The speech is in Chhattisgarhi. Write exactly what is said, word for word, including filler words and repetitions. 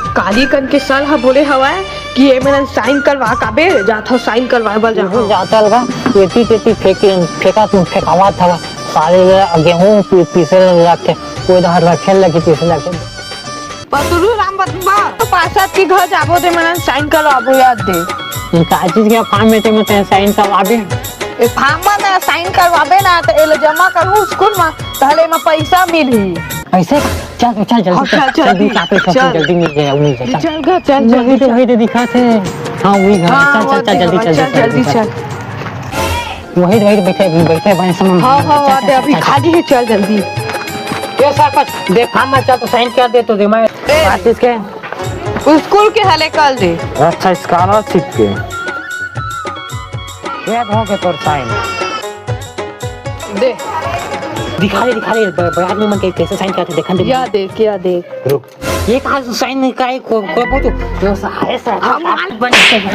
काली कन के सर ह बोले हवय कि ए मेरन साइन करवा काबे जाथव, साइन करवाए बर जाहूं। जाथव गा, एती तेती फेंक, फेंका तुम फेंकावत हवय। साले गेहूं पी-, पीसे ल रखे, कोई धार रखे लगे पीसे लगे। पतरू राम बतबा, तो पार्षद के घर जाबो दे, मेरन साइन करवाबो याद दे। ये का चीज के फॉर्म में ते में ते साइन करवाबे? ए फॉर्म में ना साइन करवाबे ना, तो एला जमा करहूं स्कूल में, तहले एमा पैसा मिलही। ऐसे? चल, चल, जल्दी हाँ, चल, चल, जल्दी चल, चल, चल, चल। जल्दी मिल जाए, मिल जाए, चल। चल गा, चल, वही जल्दी तो, चल। वही तो दिखा थे। हाँ, वही घर। हाँ, चल, चल, वो चल, जल्दी देखो, चल, चल, जल्दी जल्दी चल। चल। वही, वही बैठे, बैठे भाई, समझ हाँ, हाँ, चल, हाँ, चल, अभी चल, चल। खाली है, चल जल्दी। ए सर, बस दे, फॉर्म में चल तो साइन कर दे तो दे, मैं ए। बात इसके। स्कूल के हले कल दे। अच्छा, स्कॉलरशिप के। ये हो गए तोर साइन। दे। दिखा दे, दिखा दे, ब-, बयान में मन के कैसे साइन करते, देखन दे। या देख, या देख। रुक। ये कहाँ से साइन निकाले, को-, को-, को-, तो, तो सारे सारे हम बन गए।